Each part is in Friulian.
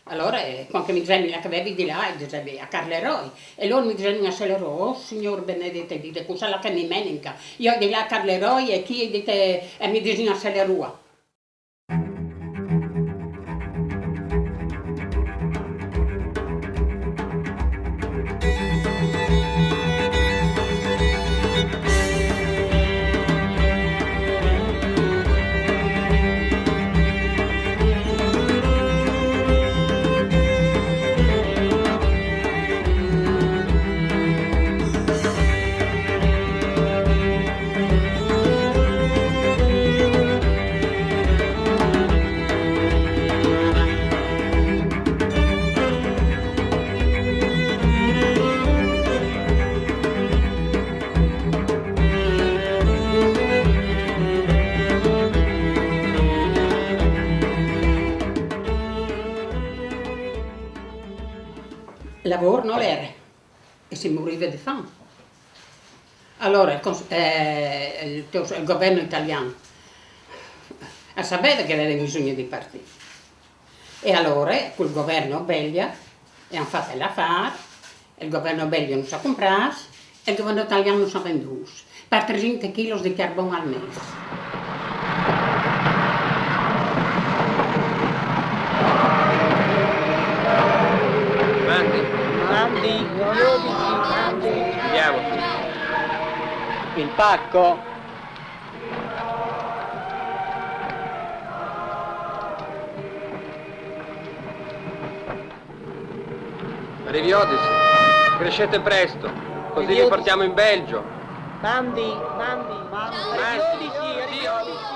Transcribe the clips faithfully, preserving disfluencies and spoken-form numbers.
Alore, eh, quand che mi disevin là che vevi di là, i disevi a Carleroi. E lor mi disevin a Celeroi: "Oh, Signor benedet", i dite, "cus'è là che mi menin ca?" Jo i di là a Carleroi e chi i dite, e mi disin a Celeroi. Lavôr no l'ere e si morive de fam. Alore el cons-, eh, el, el governo italian el saveve che i veve bisogno de partî. E alore cul governo belio i àn fat l'afâr, e il governo belio nus à comprâts, e il governo italian nus à vendûts par tresinte chilos di carbon al mês. Mandi. Mandi. Andiamo. Il pacco. Arrivederci. Crescete presto, così vi portiamo in Belgio. Mandi, mandi, mandi. Arrivederci, arrivederci.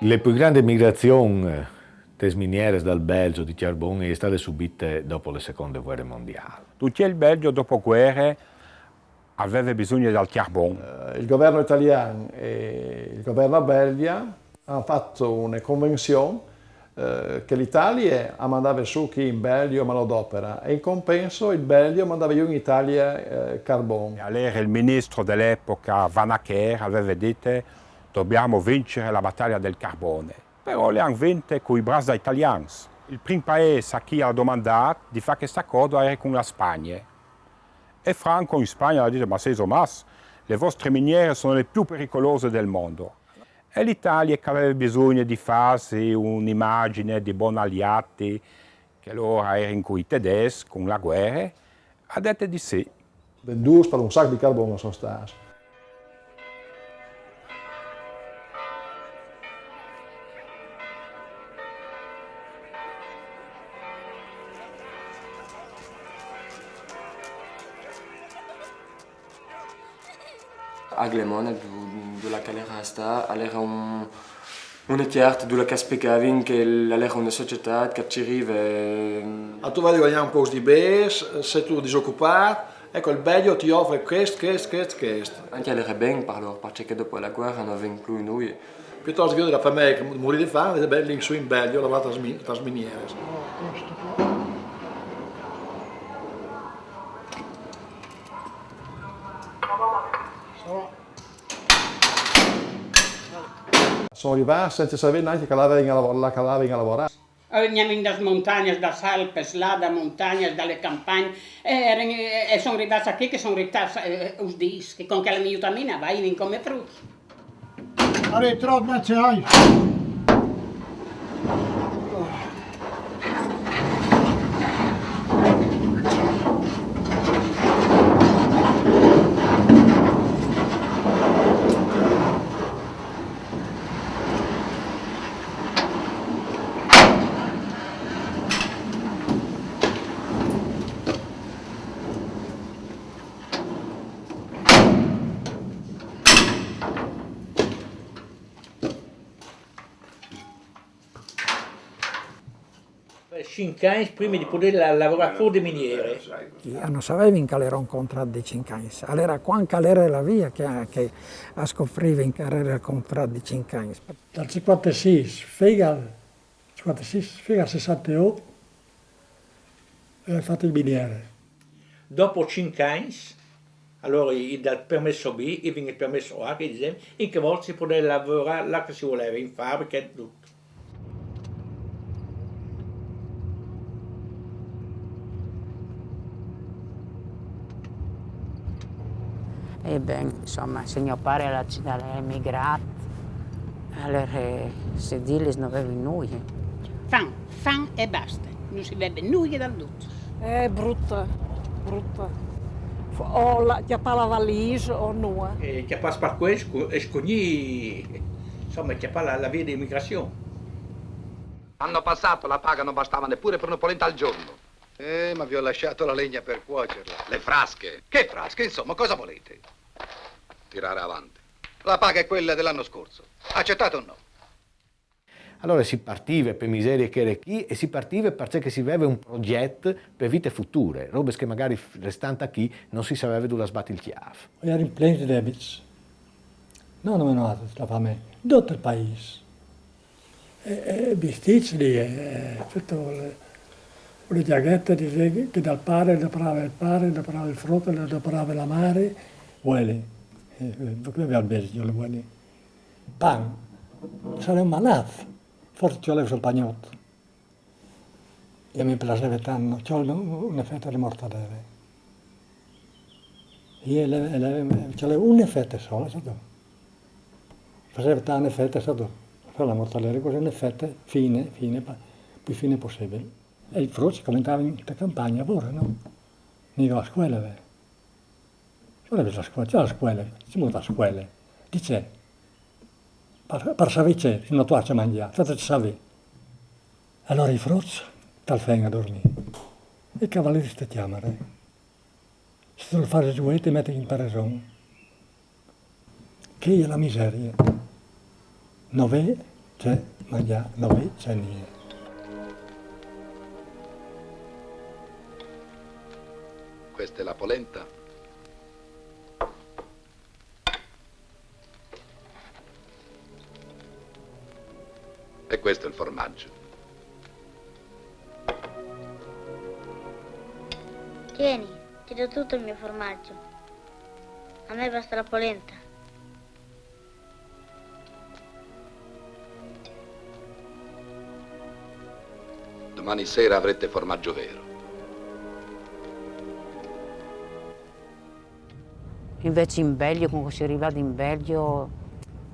La plui grande migrazion des minieres dal Belgio di cjarbon e je stade subite dopo la seconde vuere mondiâl. Dut il Belgio dopo vuere al veve bisugne dal cjarbon. Eh, il governo italian e il governo belgio a àn fat une convenzion, eh, che l'Italie a mandave sù chi in Belgio manodopera e in compenso il Belgio a mandave jù in Italie, eh, carbon. E alore il ministro de l'epoca Vanacker al veve dite: "Dobbiamo vincere la battaglia del carbone". Però le àn vinte cui braçs dai talians. Il prin paîs a chi al à domandât di fâ chest acort al ere cun la Spagne. E Franco in Spagna al à dite: "Ma sêso mats, le vostre miniere sono le più pericolose del mondo". E l'Italie, che al veve bisugne di fâsi une imagjine di bon aliât, che alore a erin cui tedescs, cun la vuere, a à dite di sì. Vendûts par un sac di carbon a son stâts. A Glemone, dulà che al ere a stâ, al ere un, une cjarte dulà che a spiegavin che al ere une societât che a cirive. A tu vâs di guagnâ un pôc di bêçs, sêstu disocupât, eco, il Belgio ti ofre chest, chest, chest, chest. Ancje al ere ben par lôr, parcè che dopo la vuere no vin plui nuie. Piutost di viodi la famee che murî di fam, ben, lì in sù in Belgio, a lavorâ tas mi-, tas minieres. A son rivâts cence savê nancje che a lavin a lavo-, là che a lavin a lavorâ. Vegnivin das montagnas, das Alpes, là da montagnas, da le campagne, e, erin, e son rivâts achì che son restâts, eh, us dîs, che con chê miutamine a vaivin come fruts. Arretrât, ma ce hai? Cinc agns prime di podê la-, lavorâ fûr de miniere. A no savevin che al ere un contrat di cinc agns. Al ere cuant che al ere là via che, che a scoprivin che al ere il contrat di cinc agns. Dal cincuantesîs fin al, cincuantesîs fin al sessantotto, eh, o ai fat il miniere. Dopo cinc agns, alore i, i dà il permesso B, i vin il permesso A, che disìn, in chê volte si podeve lavorâ là che si voleve, in fabriche e dut. E ben, insoma, se gno pare al è, al è emigrât, alore, eh, sedile no veve nuie. Fan, fan e baste, no si veve nuie dal dut. Eh, brut, brut. O la, cjapâ la valîs o nuie. E cjapâ sparcuens e scugnî, insoma, cjapâ la, la vie di emigrazion. L'anno passato la paga non bastava neppure per una polenta al giorno. Eh, ma vi ho lasciato la legna per cuocerla. Le frasche. Che frasche? Insomma, cosa volete? Tirare avanti. La paga è quella dell'anno scorso. Accettate o no? Alore si partive pe miserie che e jere chi e si partive parcè che si veve un progjet pe vite future, robes che magari restant achì no si saveve dulà sbati il cjâf. O jerin plens debits. No nome noaltris, la famee, dut il paîs. E, e vistîts li, e, e tute le, le gjachete, disìn, che dal pare le doprave il pare, le doprave il frute, le doprave la mari, vueli. E, e, come al veve il bestiôl, vueli. Pan, sarès manât, forsit ci voleve sul pagnot. E mi plaseve tant, no, ci voleve une fete de mortadele. E le, le, ci voleve une fete sole, sâstu? Faseve tant une fete, sâstu? Fâ la mortadele cusì, une fete fine, fine, plui fine pussibil. E i fruts a coventavin inte campagne, vore, no? Mighe a scuele, ve. Dulà âstu la scuele? Ce, la scuele? Ce mût la scuele? Di ce? Par, par savê ce, se no tu âs ce mangjâ, fâ ce savê. Alore i fruts tal fen a durmî. E i cavalîrs te cjamare. Se tu lu fasis zuiâ te metin in preson. Chê e je la miserie. No vê ce mangjâ, no vê ce nie. Questa è la polenta. E questo è il formaggio. Tieni, ti do tutto il mio formaggio. A me basta la polenta. Domani sera avrete formaggio vero. Invezit in Belgio, cuant che o soi rivade in Belgio,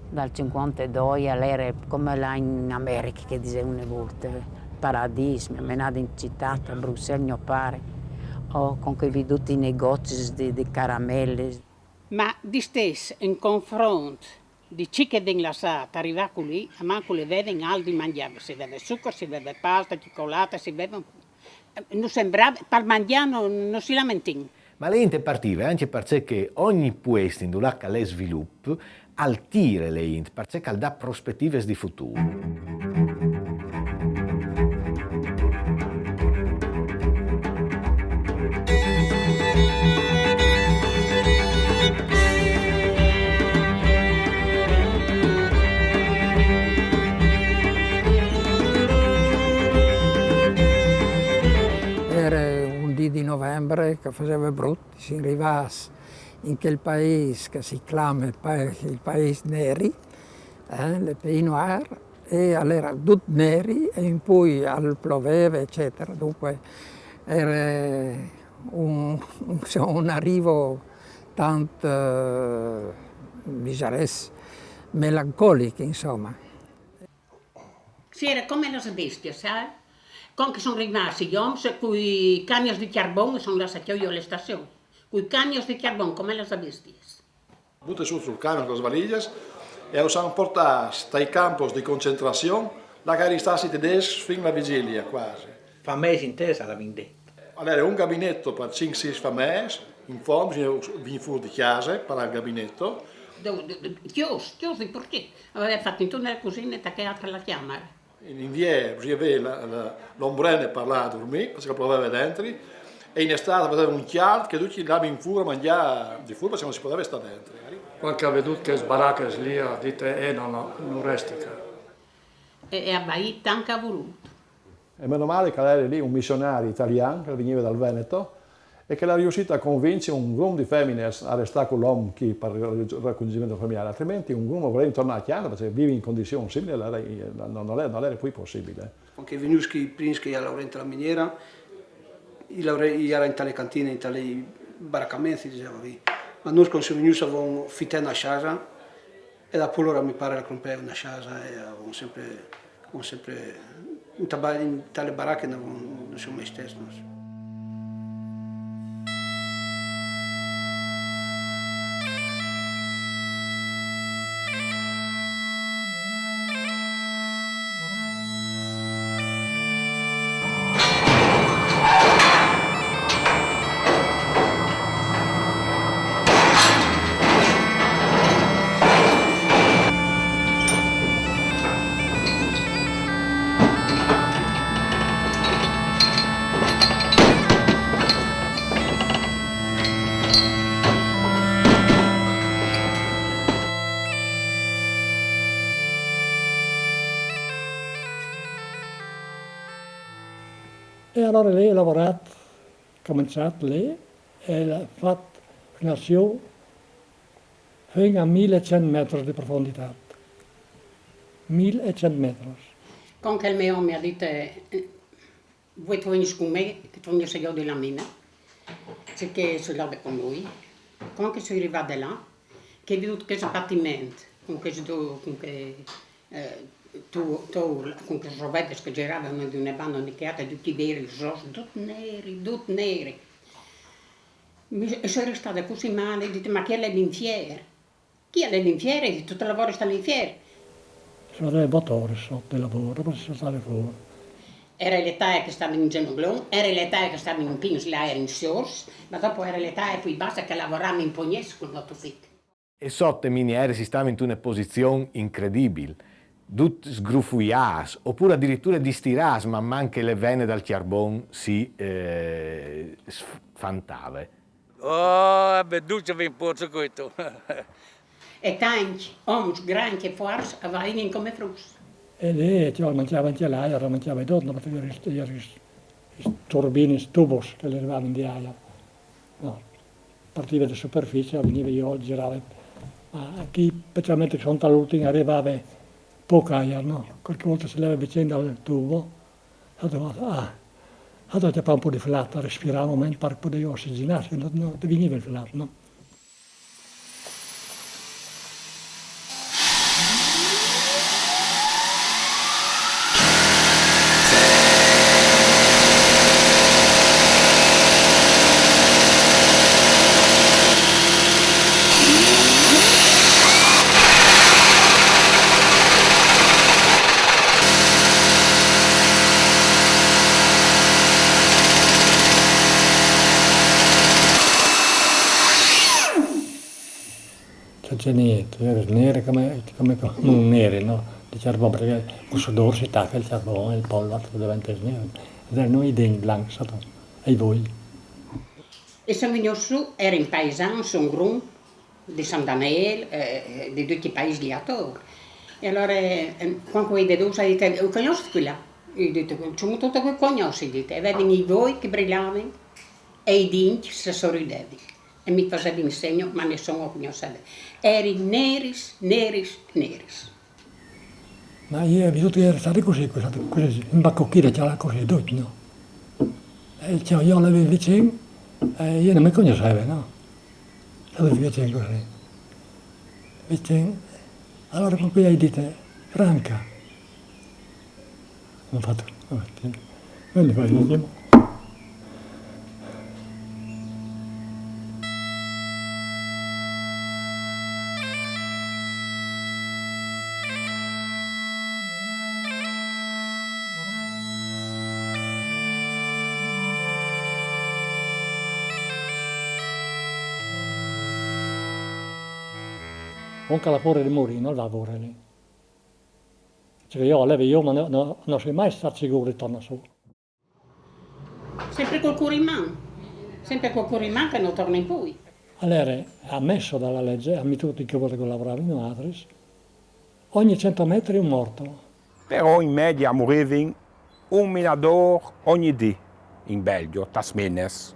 dal cincuantedoi, al jere come lâ in Americhe, che disevin une volte, paradîs, mi àn menade in citât, a Bruxelles, gno pare, o cuant che o ai viodût i negozis di, di caramelis. Ma distès, in confront di ce che ven lassât, rivâ culì, almancul le vevin alc di mangjâ, si veve zucar, si veve paste, cjocolate, si veve, eh, no sembrave, par mangjâ no, no si lamentìn. Ma la int e partive ancje parcè che ogni puest indulà che al è svilup al tire la int, parcè che al da prospetivis di futûr. Jere un dì di novembre che al faseve brut, sin rivâts in chel paîs che si clame pa-, il paîs neri, eh, le Pays Noirs, e al jere dut neri e in plui al ploveve, eccetera. Dunque al jere un, un, un arivo tant, eh, disarès, melancolic, insoma. Si jere come las bestias, sâstu? Cuant che a son rivâts i oms, cui camions di cjarbon a son lâts a cjolzi a la stazion. Cui camions di cjarbon, come las bestias. Bute sù sul camion cu las valigjis e us àn puartâts tai campos di concentrazion, là che a jerin stâts i tedescs fin la vigjile, cuasi. Famee intese a lavin det. Al jere un gabinet par cinc sîs fameis, in font, vignî fûr di cjase, par il gabinet. Cjôs, cjôs di portier. Al veve fat intune la cusine, ta chê altre la cjamare. In invier bisugnave vê la, la, la ombrene par lâ a durmî, parcè che al ploveve dentri, e in estât al faseve un cjalt che ducj a lavin fûr a mangjâ di fûr, parcè che no si podeve stâ dentri. Cuant che al à viodût chês baracas li, al à dit: eh, no, no, no resti ca. E, e al à vaît tant che al à volût. E meno male che al jere li un missionari talian, che al vignive dal Veneto, e che al è riuscît a convinci un grum di feminis a restâ cul om chi par il racongjiment familiâr, altrimenti un grum al voleve tornâ a cjase, parcè che vivi in condizions similis al jere, no, nol jere, nol jere plui pussibil. Cuant che a son vignûts chei prins che a lavore inte la miniere, a lavore, a jere inte la cantine, inte i baracaments, disìn, Ma nô, quand semus vignûts, avevamo fitât una chasa, e dopo lôr, mi pâr, a crompè una chasa, e avevamo sempre, avevamo sempre, in ta ba-, in ta barache no semus mai stâts, no. E alore lê o ai lavorât, començât lê, e o ai fat fin a mil e cent metris di profonditât. Mil e cent metris. Quand che il me om mi à dit, eh, Vuê tu vegnis cun me, che tu vegnis a jodi la mina, ce che o soi lade cun lui. Quand che o soi rivade là, che o ai viodût chest batiment, cun chescj do-, cun che, eh, tu-, tu-, cun chês robedes che a giravan di une bande e di chê ate, ducj i vêrs, sos, dut neri, dut neri. Mi, o soi restade cussì mâl, o ai dit: «Ma chi al è l'infier?» Chi al è l'infier? Di dut lavôr sta l'infier. Si fadive vot ores sot di lavôr, dopo si saltave fûr. Ere le taie che a stavin in zenoglon, ere le taie che a stavin in pins, là a jerin siôrs, ma dopo ere le taie plui basse che a lavoravin in pognets cul motopic. E sot te miniere si stave intune posizion incredibil, dut sgrufuiâts, opûr adiriture distirâts man man che le vene dal cjarbon si, eh, sf-, fantave. Oh, e beducje vin puozo cuito. E tancj oms grancj e fuarts a vagnin come fruts. E lì, cioè, mancjave ancje l'aiar, mancjave dut, no? Parcè che i jerin sti, i jerin sti, sti turbinis, tubos che le rivavin di aiar. No. Partive de superficie, vegnive jù, girave. Ma chi, specialmentri che a son tal ultin, a rivave pôc aiar, no? Cualchi volte si leve vicin dal tubo, Alore, ah, alore a cjapâ un pôc di flât, a respirâ un moment par podê ossigenâsi, no, no te vignive il flât, no? Cence nît, tu jeris neri come, come, come un neri, no? Di cjarbon, parcè che cul sudôr si tache il cjarbon, il polvar, tu diventis neri. E jerin i dents blancs, sot, ai voi. E o sin vignûts sù, a jerin paisans, a son grun, di San Daniêl, eh, di ducj i paîs li ator. E alore, eh, cuant che o ai viodûts, a à dit: «O cognossit chei là?» O ai dit: «Cemût tu i cognossis?» A à dit. E a vevin i voi che a brilavin e i dincj a sorudevin. E mi fasevin segno, ma nissun o cognosseve. A jerin neris, neris, neris. Ma jo o ai viodût che a jerin stadis cussì, cussì, cussì, imbacochidis, cjalâts cussì, ducj, no? E cioè, jo o levi vicin, e jo no mi cognosseve, no? O levi vicin cussì. Vicin. Alore cuant che o ai dit: «Franca.» Àn fat: «Ah, sì.» E li fâs, dixemo. Un che al à pôre di murî, no al va a vore lì. Parcè che jo o levi jù, ma no, no, no soi mai stât sigûr di tornâ sù. Sempre cul cûr in man, sempre cul cûr in man che no tornin plui. Al jere amès da leç, a mi dutis chês voltis che o lavoravin noaltris, ogni cent metris un mort. Però in medie a murivin un minadôr ogni dì in Belgjo, tas mines.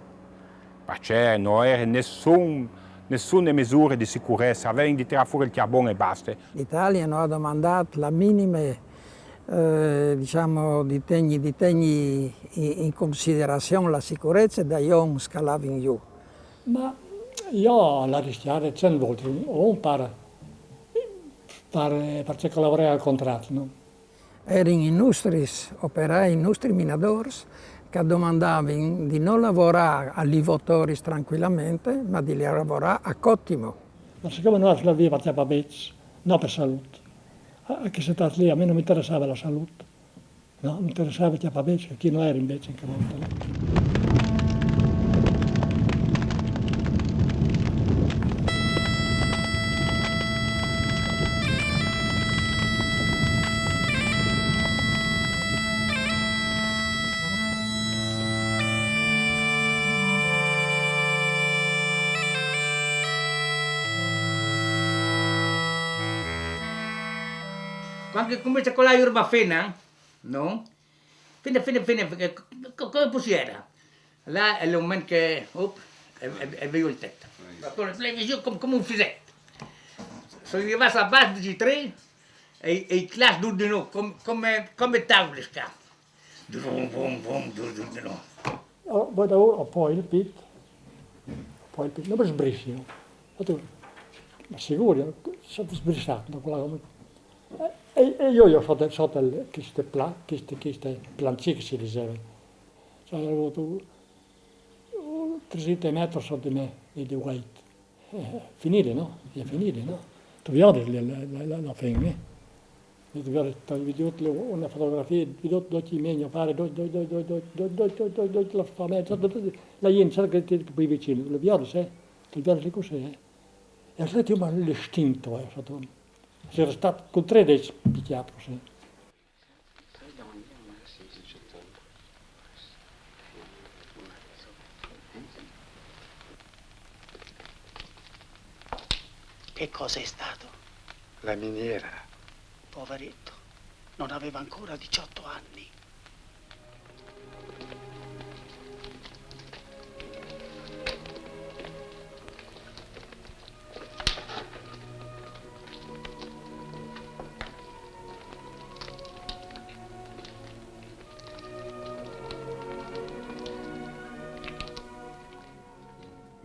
Parcè no jere nissun, nissune misure di sicurece, a vevin di tirâ fûr il cjarbon e baste. L'Italia no à domandât la minime, eh, dixemo, di tegni, di tegni in, in considerazion la sicurece dai oms che a lavin jù. Ma Jo l'à riscjade cent voltis, o par, par, parcè che o lavorave al contrat, no? A jerin i nustris operai, i nustris minadôrs, che a domandavin di no lavorâ a li vot oris trancuilamentri, ma di lavorâ a cotimo. Ma sicome nô o slavìn par cjapâ bêçs, no pe salût. A, a chest trât li a me no mi interessave la salût. No, mi interessave cjapâ bêçs, che chi no jerin bêçs in chê volte, no? Cuant che e comence a colâ erba fina, no? Fina, fina, fina, fina, co-, come pussiere. Là al moment che, op, e, e, e vês il tet. Alore, le vês come, come un fiset. O sin rivâts a bas di trê e, e i claçs dut di nô, come, come, come taulis ca. Vum, vum, vum, dut, dut di nô. Alore, vuei daûr o poi il pît, o poi il pît, no, ma sbrissi, no? Ma tu, ma sigûr, jo, o soi sbrissât, no, quela roba. E, e jo, jo sot, sot il, cheste pla-, cheste, cheste plancee che si diseve. Cioè, o ai vût, uh, tresinte metris sot di me, di, di vueit. Eh, finide, no? E je finide, no? Tu viodis la, la, la, la, la fin, eh? Tu viodis, tu viodis une fotografie, viodis doi, mê pari, doi, doi, la famee, la, la, la, la gente, sai che, che, che pui vicin, lu viodis, eh? Tu viodis cussì, eh? E al è stât, ma l'istint, eh, sot. O soi restât cun tredis picjât cussì. Che cosa è stato? La miniera. Poveretto, non aveva ancora diciotto anni.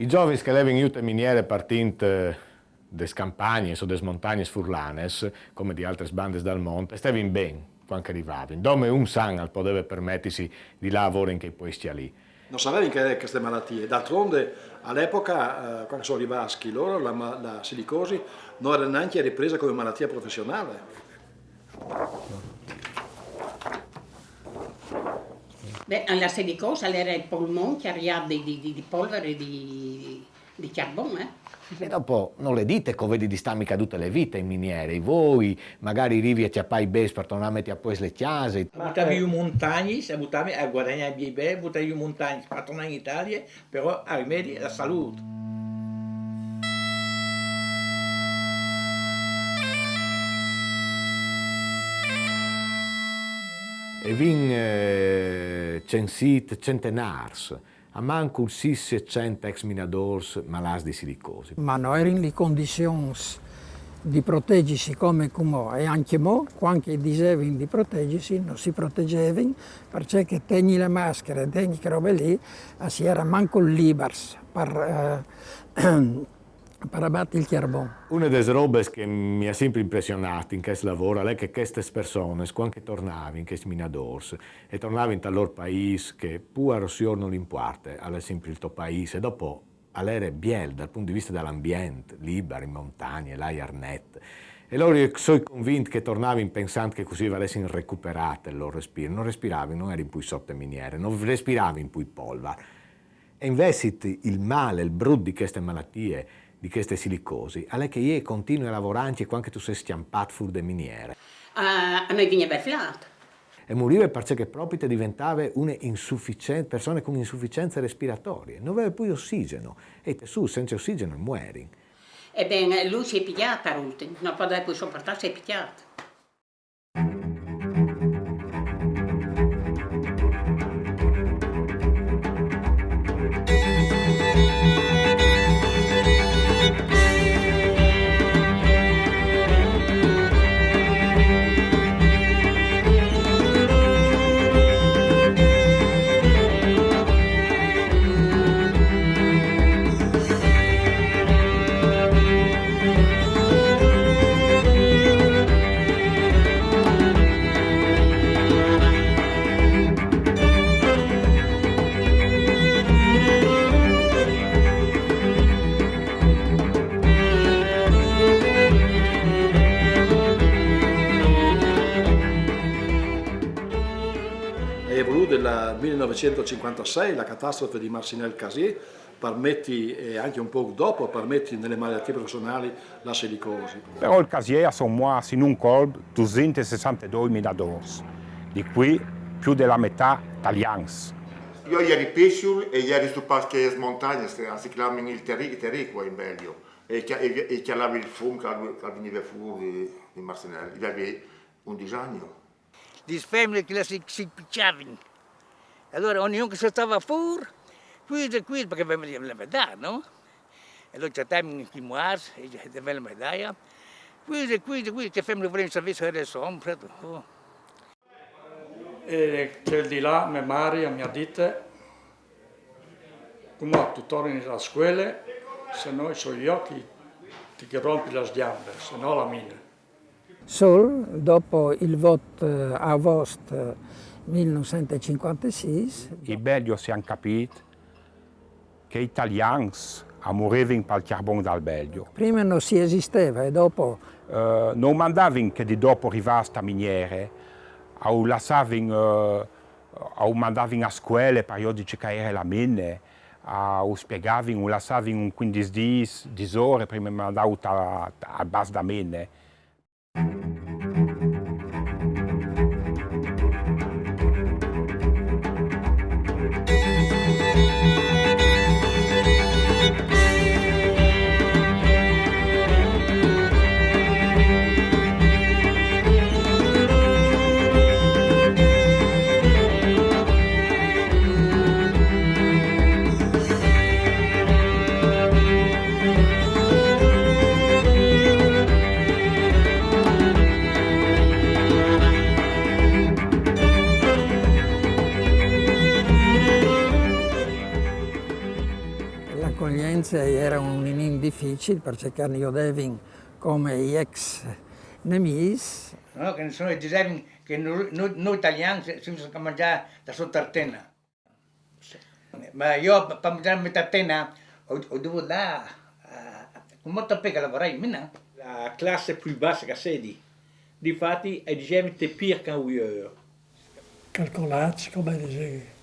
I zovins che a levin jù te miniere partint, eh, des campagnis o des montagnis furlanis, come di altris bandis dal mont, a stevin ben cuant che a rivavin. Dome un san al podeve permetisi di lâ a vôr in chei puescj li. No savevin che a jere cheste malatie. D'altronde, a l'epoca, eh, cuant che a son rivâts chi lôr, la ma-, la silicosi no jere nancje riprese come malatie professionâl. Beh, la silicosi al jere il polmon cjariât di, di, di, di polvere di, di cjarbon, eh. E dopo, nol è dit che o vedi di stâ mica dute la vite in miniere, i voi, magari i rivi a cjapâ i bêçs par tornâ a meti a puest la cjase. A butavi jù montagnis, a butavi, a guadagnavi biei bêçs, a butavi jù montagnis, par tornâ in Italie, però a rimedi la salût. E vin, eh, censît centenârs, almancul sîs sietcent ex minadôrs malâts di silicosi. Ma no jerin lis condizions di protegisi come cumò, e ancjemò, cuant che i disevin di protegisi, no si protegevin, parcè che tegni la mascare, tegni chê robe li, a si jere almancul libars par, eh, par abati il cjarbon. Une des robis che mi à simpri impressionât in chest lavôr al è che chestis personis, cuant che a tornavin, chescj minadôrs, a tornavin tal lôr paîs, che puar o siôr nol impuarte, al è simpri il to paîs, e dopo al jere biel dal punt di viste dal ambient, libar, in montagne, l'aiar net. E lôr, jo o soi convint che a tornavin pensant che cussì a valessin recuperât il lôr respîr. No respiravin, no jerin plui sot te miniere, no respiravin plui polvar. E invezit il mâl, il brut di cheste malatie, di cheste silicosi, al è che jê e continue a lavorâ ancje cuant che tu sês scjampât fûr de miniere. A, a no i vigneve il flât. E murive parcè che propit e deventave une insuficien-, persone cun insuficience respiratorie, no veve plui ossigeno, e i tessûts cence ossigeno a muerin. E ben, lui si è pigliata l'ultimo, non poteva più sopportarsi, si è pigliata. Mil novecento cinquantasei, la catastrofe di Marcinelle Casier, par meti, e anche un poco dopo, par meti nelle malattie professionali la silicosi. Però il Casier a son muarts in un colp dusentesessantedoi minadors, di cui più della metà talians. Jo i eri piçul e i eri su par chês montagnès, a si clamin il Teric, Teric qua in Belgio, e i cjalavi il fum che al vignive fûr di Marcinelle, i vevi undis agns. Lis feminis che si, si picjavin. E alore ognun che saltava fûr, quist e quist, parcè che vevin la medaglia, no? E alore cjatavin chi muarts e i devin la medaglia. Quist e quist e quist, che feminis volevin savê se ere sompra. E chel dì là, me mari mi à dite: cumò tu tornis a scuele, se no i soi jo chi ti rompi las gjambes, se no la mine. Sol dopo il vot, eh, aost, eh, milnûfsentecinquantesîs. I Belgjos i àn capît che i talians a murivin pal cjarbon dal Belgjo. Prime no si esisteva e dopo... Eh, no mandavin chê dì dopo rivâ sta miniere, a u lassavin, eh, a u mandavin a scuele par jodi ce che a ere la mine, a u spiegavin, u lassavin un cuindis dîs, dîs ore prime mandâlu al bas da mine. L'acoglience a jere un ninin dificil parcè che a ni jodevin come i ex nemîs. No, che nissun, a disevin che nô talians sês a mangjâ da sot la tena. Ma jo par mangjâ la tena o, o dovìn lâ, eh, cun mot a pê che a lavoravi mia. La classe plui basse che a sedi. Difati a disevin te pîr che un vueur. Calcolâts, come a disevin,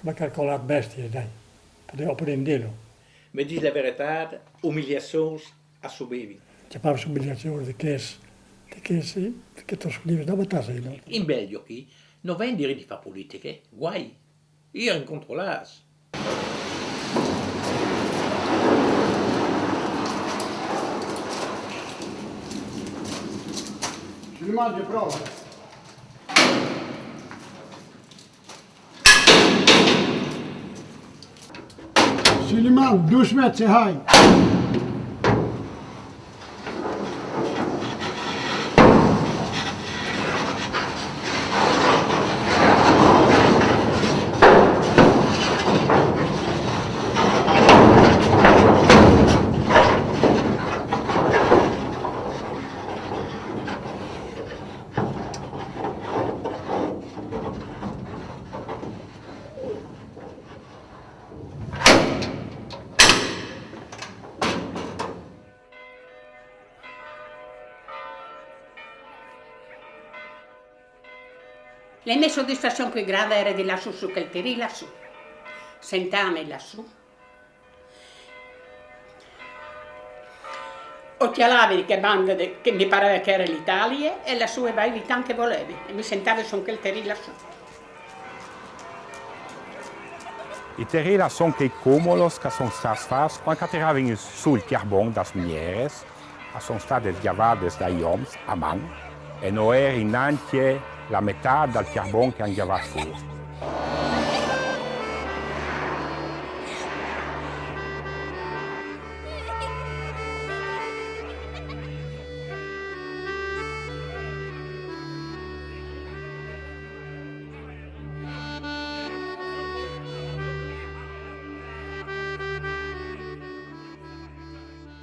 come calcolâts bestiis, dai, podevin aprindilo. Me dîs la veretât, umiliazions a subevin. Cjapavin umiliazions di chês, di chês, di chês che tu scudivis da batâ, no? In Belgjo chi no vevin dirit di fâ politiche, guai. I eren controlâts. Süleyman, prova. Süleyman, dûs metris, hai. La mê sodisfazion plui grande a ere di lâ sù su chel terî lassù, sentâmi lassù. O cjalavi di chê bande che mi pareve che a ere l'Italie e lassù o vaivi tant che o volevi e mi sentavi su chel terî lassù. I terîs a son chei comolos che a son stâts fats cuant che a tiravin sù il cjarbon das minieres, a son stadis gjavadis dai oms a man e no erin nancje la metât dal cjarbon che a àn gjavât fûr.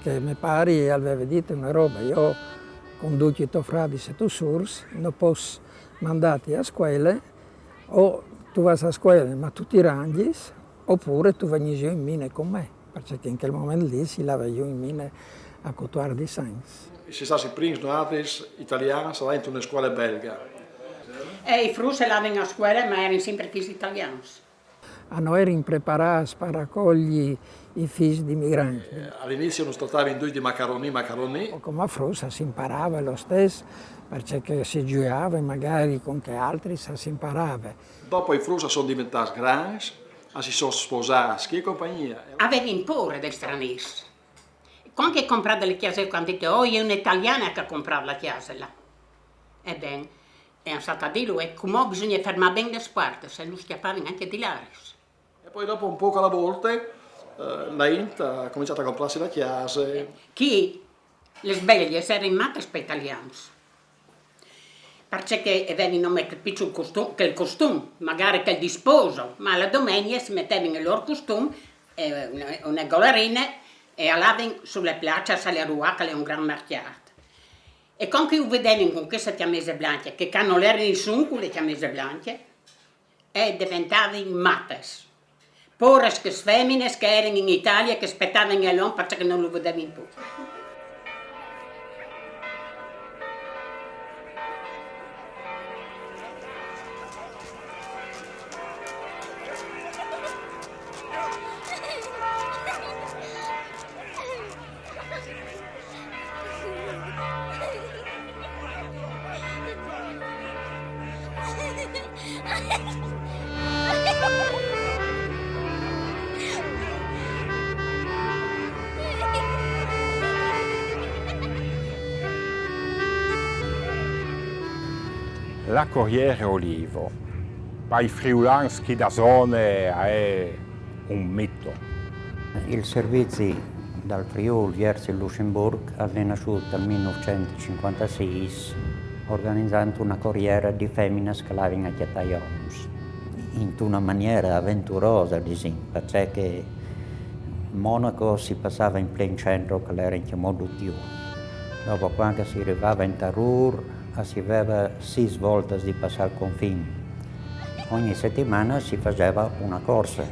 Che me pari al veve dite une robe: jo, cun ducj i to fradis e tos sûrs no pues mandâti a scuele, o tu vâs a scuele ma tu ti rangjis, opûr tu vegnis jù in mine cun me, parcè che in chel moment li si lave jù in mine a cutuardis agns. Sin stâts i prins noaltris italians a lâ intune scuele belghe. E i fruts a lavin a scuela, ma a erin simpri fis italians. A no erin preparâts par acogli i fis di migrants. Eh, a l'inissi nus tratavin ducj di macaronì, macaronì. Coma fruts si imparave lo stes, parcè che si zuiave magari cun chei altris, si imparave. Dopo i fruts a son deventâts grancj, a si son sposâts, chi compagnia. A vevin pôre dai stranêrs. Cuant che a àn comprât la cjase, a àn dit: «Oh, e je une italiane che a à comprât la cjase là.» E ben, e a àn stât a dîlu, e cumò bisugne fermâ ben lis puartis, e nus cjapavin ancje di là. E po dopo un pôc a la volte, eh, la int a à començât a comprâsi la cjase. Chi lis belghis a erin matis pai italians, parcè che a vevin nome chel piçul costum, chel costum, magari chel di sposo, ma la domenie si metevin il lôr costum, e une, une golarine, e a lavin su la place a Saleruà, che al è un grant marcjât. E cuant che ju vedevin cun cheste cjamese blancje, che ca nol jere nissun cu la cjamese blancje, e deventavin matis. Pôres chês feminis che a erin in Italie, che a spetavin a l'om parcè che no lu vedevin plui. La Corriere Olivo, pai friulans chi da zone a è un mito. Il servizi dal Friûl viers il Lussemburc al è nassût tal mil nûfcent e cincuantasîs, organizant una coriera di feminas che a lavin a cjatâ i oms. Intuna maniera aventurosa, disìn, parcè che Monaco si passava in plen centro, che al jere ancjemò dut jù. Dopo, cuant che si rivava in Tarûr, a si veva sîs voltas di passâ il confin. Ogni setimana si faseva una corsa,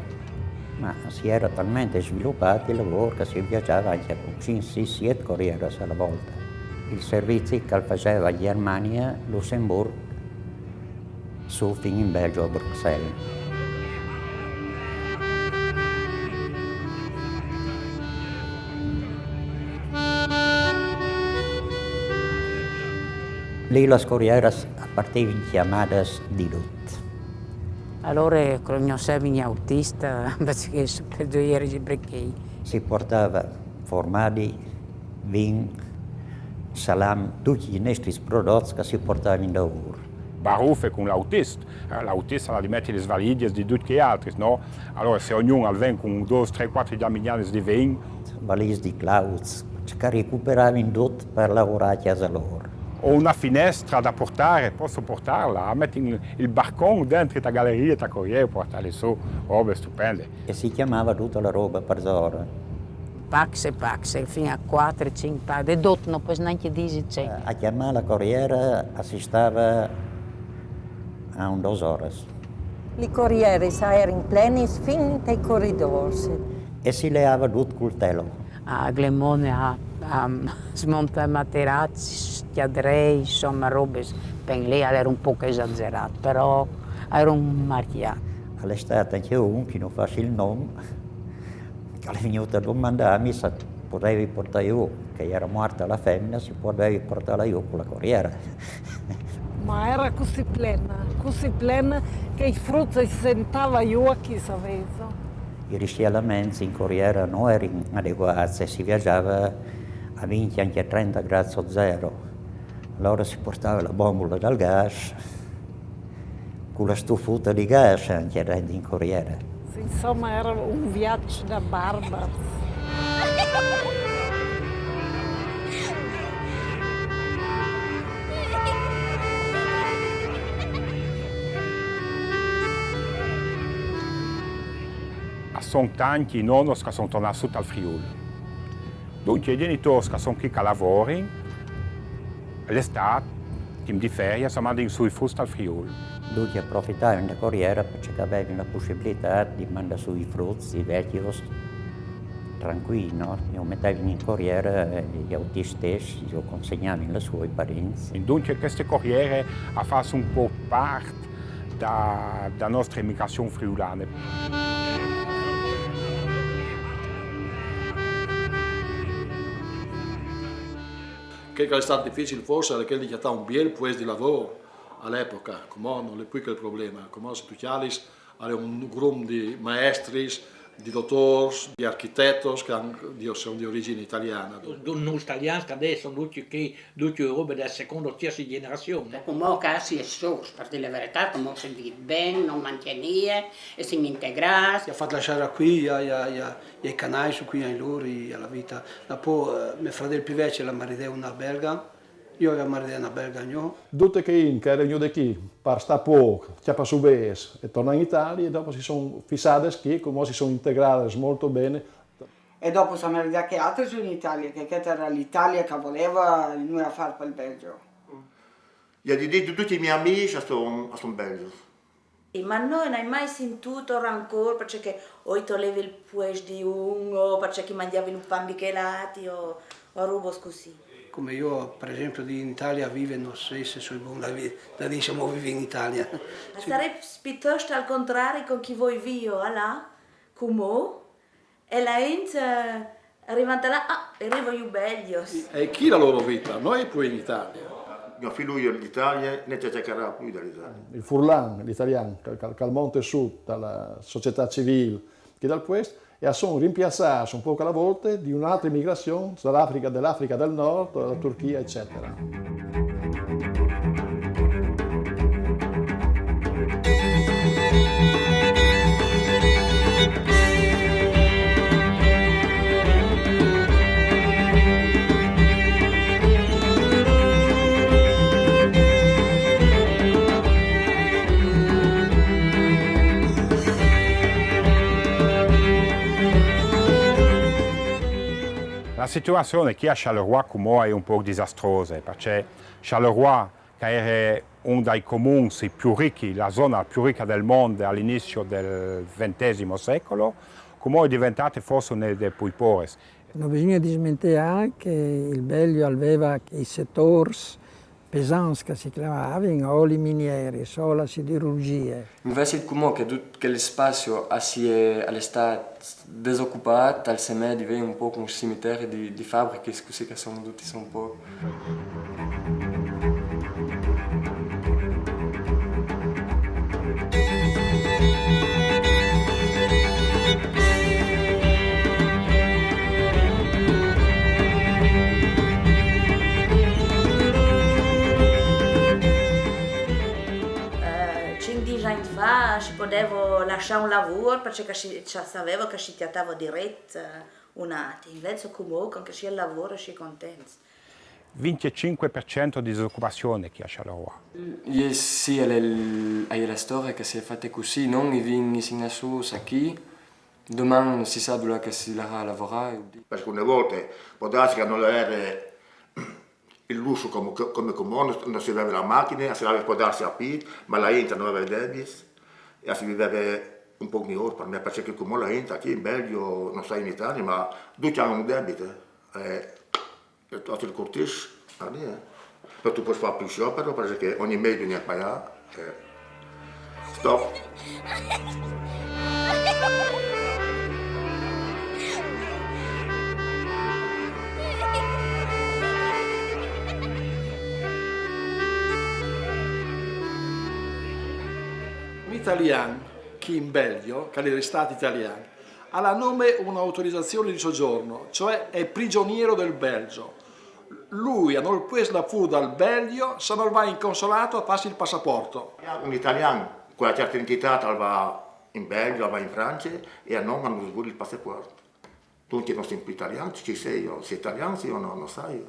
ma si era talmente svilupât il lavôr che si viagjava ancje cun cinc, sîs, siet corieras a la volta. Il servizi che al faseva Gjermanie, Lussemburc, sù fin in Belgio a Bruxelles. Li las corieras a partivin cjamadas di dut. Alore cognossevin i autiscj, parcè che per gioieri i brichei. Si puartava formadi, vin, salam, ducj i nestris prodots che si puartavin daûr. Barufe cun l'autist, eh, l'autist al à di meti lis valizias di ducj chei altris, no? Alore se ognun al ven cun dôs, trê, cuatri gjamignanis di vin. Valizias di clauts, che a ricuperavin dut par lavorâ a cjasa lôr. Ho una finestra da portare, posso portarla? A metin il barcon dentri ta galerie, ta coriere, puartâ li sù, robe stupende. E si cjamava duta la roba parsore. Pacs e pacs, fin a cuatri, cinc pacs, di dut no pues nancje dî ce. A cjamâ la coriera a si stava a un dôs oras. Li corieris a erin plenis fin tai coridôrs. E si leava dut cul telo. A Glemone a, a smontâ materaçs, cjadrei, insome, robis, ben, li al jere un pôc esagerât, però al jere un marcjât. Al è stât ancje un, chi no fasi il non, che al è vignût a domandâmi se a podevi puartâ jù, che e jere muarta la femina, se a podevi puartâla jù cu la coriera. Ma a jere cussì plena, cussì plena che i fruts a lis sentava jù a chi savêso. I riscjalaments in coriera no erin adeguâts e si viagjava a vincj, ancje trenta grâts sot zero. Alore si puartava la bombula dal gas, cu la stufuta di gas ancje dentri in coriera. Insome, al jere un viaç da barbars. A son tancj i nonos che a son tornâts sù tal Friûl. Duncje, i gjenitôrs che a son chi che a lavorin, l'Estât, timp di ferias, a mandin sù i fruts tal Friûl. Duncje, a profitavin de coriera parcè che a vevin la pussibilitât di mandâ sù i fruts, i vecjos, Tranquillo, no? Lo metevi in corriere, eh, i autisti stessi, lo consegnavi lassù ai parenti. E dunque queste corriere ha fatto un po' parte da, da nostra emigrazione friulana. Quel che al è stât dificil forse al è quel di cjatâ un biel puest di lavôr a l'epoca, cumò nol è plui chel probleme, cumò se tu cjalis al è un grum di maestris, di dotôrs, di architetos che a son di origjin italiane. Nô talians che adès a son ducj chi, ducj robe de second o tierç gjenerazion. Cumò che si è sôrs, par dî la veretât, cumò si vîf ben, no mancje nie, e si integrâts. I à fat la cjasa chi, i à, i à, i à, i à i canâi, su chi i à lôr, i à la vita. Dapò, eh, me fradel plui vecj al à maridât una belga, jo o ai maridât una belga ancje jo. Dute chê int che e jere vignudis chi par stâ pôc, cjapâ subêçs e tornâ in Italie, e dopo si son fissadis chi, cumò si son integradis molto ben. E dopo si à maridât chê altre jù in Italie, che cheste e jere l'Italie che e voleve, no e à fat pal Belgio. I ai di dî, ducj i miei amîs a son, a son belgjos. Ma no, no ai mai sintût rancôr parcè che o i tolevi il puest di un, o parcè che i mangjavin un pan di chel âti, o, o robis cussì. Come jo, par esempli, di in Italie vivi, no sai se o soi bon da vi-, da dî, diciamo, vivi in Italie. Al sarès piutost al contrari cun chi o voi viodi, alà, cumò, e la int, eh, rivant là, ah, e rivo jù belgjos. E chi la lôr vite, no è plui in Italie. Gno fi lu in Italie, no si cjacarà plui da l'Italie. Il furlan, l'italian, che, che, che al monte sù da la societât civîl, chi dal puest, e a son rimpiaçâts un pôc a la volte di une altre migrazion, da l'Africa, de l'Africa dal Nord, da la Turchie, eccetera. La situazion chi a Charleroi cumò e je un pôc disastrose, parcè Charleroi, che e jere un dai comuns plui richis, la zona plui rica dal mont a l'inizi dal vintesimo secul, cumò e je deventade forse une des plui pôres. No bisugne dismenteâ che il Belgjo al veva i setôrs pesants che si clamavin, o lis minieris, o la siderurgjie. Invezit cumò che dut chel spazi al si è, al è stât desocupât, al semee di vê un pôc un cimiteri di, di fabrichis, cussì che a son dutis un pôc. Eh, cinc dîs agns fa si podeva lassâ un lavôr parcè che si, si saveva che si cjatava diret, eh, un âti. Invezit cumò, cun chel lavôr, si è contents. Vintjecinc par cent di disocupazion chi a Charleroi. Iè, sì, al è, al è la storie che si è fate cussì, nô i vin insignâts chi, doman no si sa dulà che si larà a lavorâ. Parcè che une volte pò dâsi che nol jere il lusso come, come cumò, no, no si veve la machine, si lave pò dâsi a pît, ma la int no veve debits, e si viveve un pôc miôr par me, parcè che cumò la int chi in Belgjo, no sai in Italie, ma ducj a àn un debit, eh. E tu ti curtis, eh. No tu pues fâ plui sciopero, parcè che ogni mês bisugne paiâ, eh. Stop. Un italian, chi in Belgjo, che al è restât italian, al à nome une autorizazion di sogjorn, cioè al è prigjonier dal Belgjo. Lui, a nol pues lâ fûr dal Belgjo, se nol va in consolato a fâsi il passaport. Un italian cun une cierte identitât al va in Belgjo, al va in France, e a nô a nus vûl il passaport. Duncje no sin plui italians, chi sei jo, sei italian sì o no, no sai.